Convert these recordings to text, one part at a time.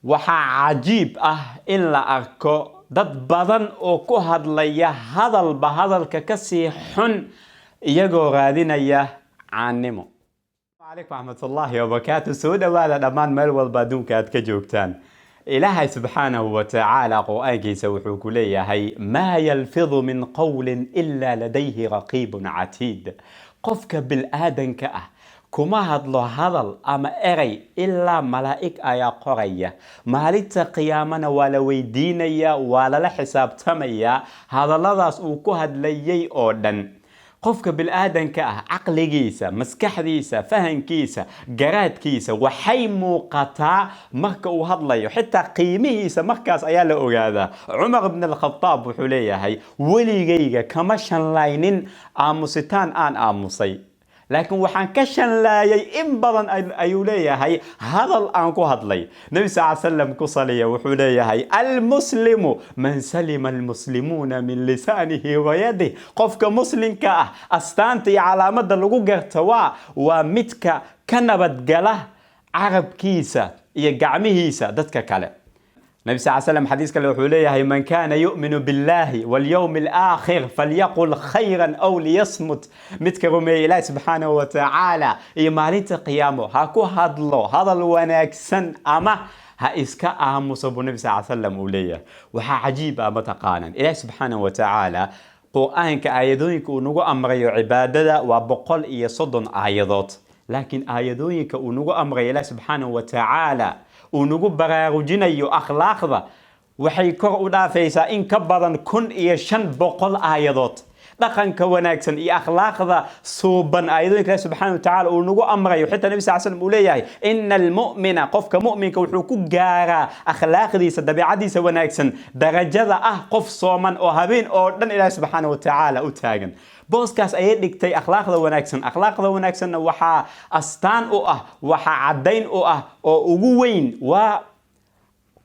Waxaa cajiib ah in la arko dad badan oo ku hadlaya hadalba hadalka ka sii xun, iyagoo raadinaya caannimo. Calaykum raxmatullaahi wabarakaatu. Soo dhowaada dhammaan meel walba adduunka aad ka joogtaan. Ilaahay subxaanahu wa tacaala qur-aankiisa wuxuu ku leeyahay: "Maa yalfidu min qowlin ilaa ladayhi raqiibun catiid." Qofka bil-aadanka ah kuma hadlo hadal ama erey ilaa malaa'ig ayaa qoraya. Maalinta qiyaamana waa la weydiinayaa, waa lala xisaabtamayaa hadalladaas uu ku hadlayay oo dhan. Qofka bil-aadanka ah caqligiisa, maskaxdiisa, fahankiisa, garaadkiisa waxay muuqataa marka uu hadlayo. Xitaa qiimihiisa markaas ayaa la ogaadaa. Cumar ibn Alkhadaab wuxuu leeyahay: "Weligayga kama shanlaynin aamusitaan aan aamusay, laakiin waxaan ka shanlaayay in badan," ayuu leeyahay, "hadal aan ku hadlay." Nebi sal slam ku saliya wuxuu leeyahay: "Almuslimu man salima almuslimuuna min lisaanihi wa yadih." Qofka muslimka ah astaanta iyo calaamada lagu garta waa midka ka nabadgala carabkiisa iyo gacmihiisa dadka kale. Nabi sal slam xadiis kale wuxuu leeyahay: "Man kana yu'minu billahi walyawmi alaakhir falyaqul khayran aw liyasmut." Midka rumeeya Ilaahi subxaanahu wa tacaala iyo maalinta qiyaamo ha ku hadlo hadal wanaagsan ama ha iska aamuso, buu Nabi sal slam uu leeyahay. Waxaa cajiib ah, mataqaanan, Ilaahi subxaanahu wa tacaala qur-aanka aayadooyinka uu nagu amrayo cibaadada waa 130 aayadood, laakiin aayadooyinka uu nagu amrayo Ilahi subxaanahu wa tacaala uu nagu baraarujinayo akhlaaqda waxay kor u dhaafaysaa in ka badan 1500 aayadood. Dhaqanka wanaagsan iyo akhlaaqda suuban aayadooyinka Ilahi subxaana wa tacaala uu nagu amrayo, xitaa Nabi sal slam uu leeyahay: "Ina almu'mina", qofka mu'minka wuxuu ku gaaraa akhlaaqdiisa, dabeicadiisa wanaagsan darajada ah qof sooman oo habeen oo dhan Ilaahi subxaana wa tacaala u taagan. Booskaas ayay dhigtay akhlaaqda wanaagsan. Akhlaaqda wanaagsanna waxaa astaan u ah, waxaa caddayn u ah oo ugu weyn waa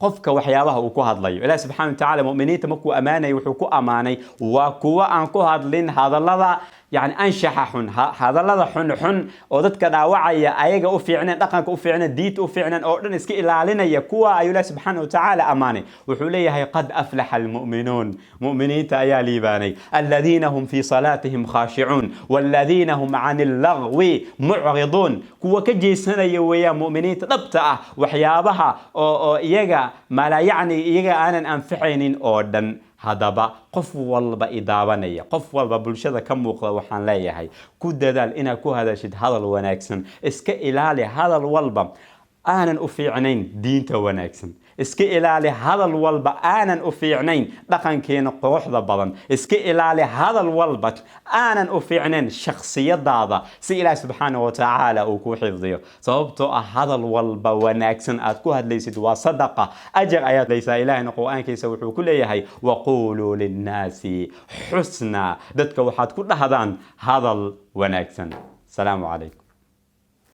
qofka waxyaabaha uu ku hadlayo. Ilahi subxana wa tacala mu'miniinta markuu ammaanayay wuxuu ku ammaanay waa kuwa aan ku hadlin hadallada, yani, anshaxa xun, hadallada xun xun oo dadka dhaawacaya, ayaga u fiicneen, dhaqanka u fiicneen, diinta u fiicneen oo dhan iska ilaalinaya. Kuwa ayuu Ilahi subxaana wa tacaala ammaanay. Wuxuu leeyahay: "Qad aflaxa almu'minuun", mu'miniinta ayaa liibaanay, "aladiina hum fii salaatihim khaashicuun waladiina hum can illagwi mucriduun". Kuwa ka jeesanaya weeyaan mu'miniinta dhabta ah waxyaabaha oo iyaga maalaa yacni, iyaga aanan anficaynin oo dhan. Haddaba qof walba idaabanaya, qof walba bulshada ka muuqda, waxaan leeyahay: ku dadaal inaad ku hadashid hadal wanaagsan. Iska ilaali hadal walba aanan u fiicnayn diinta wanaagsan. Iska ilaali hadal walba aanan u fiicnayn dhaqankeena quruxda badan. Iska ilaali hadal walba aanan u fiicnayn shakhsiyadaada, si Ilaah subxaana wa tacaala uu ku xifdiyo. Sababtoo ah hadal walba wanaagsan aad ku hadlaysid waa sadaqa, ajar ayaad laysaa. Ilaahina qur-aankiisa wuxuu ku leeyahay: "Waquuluu linnaasi xusnaa." Dadka waxaad ku dhahdaan hadal wanaagsan. Asalaamu calaykum.